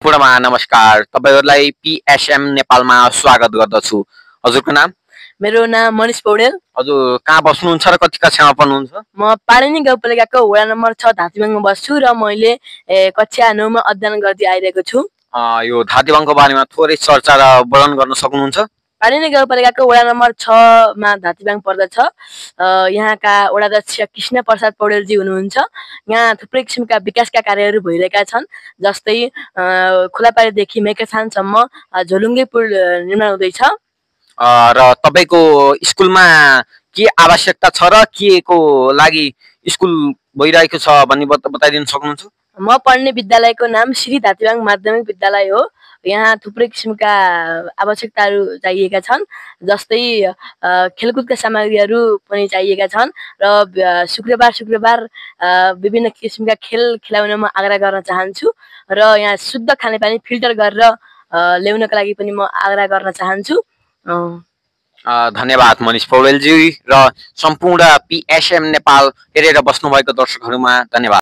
पूर्णमा नमस्कार तपाईहरुलाई पीएसएम नेपालमा स्वागत गर्दछु। हजुरको नाम? मेरो नाम मनिष पौडेल। हजुर कहाँ बस्नुहुन्छ र कति कक्षामा पढ्नुहुन्छ? म पारिनी गाउँपालिकाको वडा नम्बर 6 धातीबाङमा बस्छु र मैले कक्षा 9 मा अध्ययन गर्दै आइरहेको छु। यो धातीबाङको बारेमा थोरै चर्चा र वर्णन गर्न सक्नुहुन्छ? पारिनी गाउँपालिकाको वडा नम्बर 6 मा धातीबाङ पर्दछ। यहाँका वडाध्यक्ष कृष्ण प्रसाद पौडेलजी हुनुहुन्छ। यहाँ थुप्रै किसिमका विकासका कार्यहरू भइरहेका छन्, जस्तै खोलापारीदेखि मेकेछानसम्म झोलुङ्गे पुल निर्माण हुँदैछ। र तपाईको स्कुलमा के आवश्यकता छ र के को लागि स्कुल भइरहेको छ भन्ने बताइदिन सक्नुहुन्छ? म पढ्ने विद्यालयको नाम श्री धातीबाङ माध्यमिक विद्यालय हो। यहाँ थुप्रै किसिमका आवश्यकताहरू चाहिएका छन्, जस्तै खेलकुदका सामग्रीहरू पनि चाहिएका छन् र शुक्रबार विभिन्न किसिमका खेल खेलाउन म आग्रह गर्न चाहन्छु र यहाँ शुद्ध खानेपानी फिल्टर गरेर ल्याउनका लागि पनि म आग्रह गर्न चाहन्छु। धन्यवाद मनिष पौडेलजी र सम्पूर्ण पीएसएम नेपाल हेरेर बस्नुभएको दर्शकहरुमा धन्यवाद।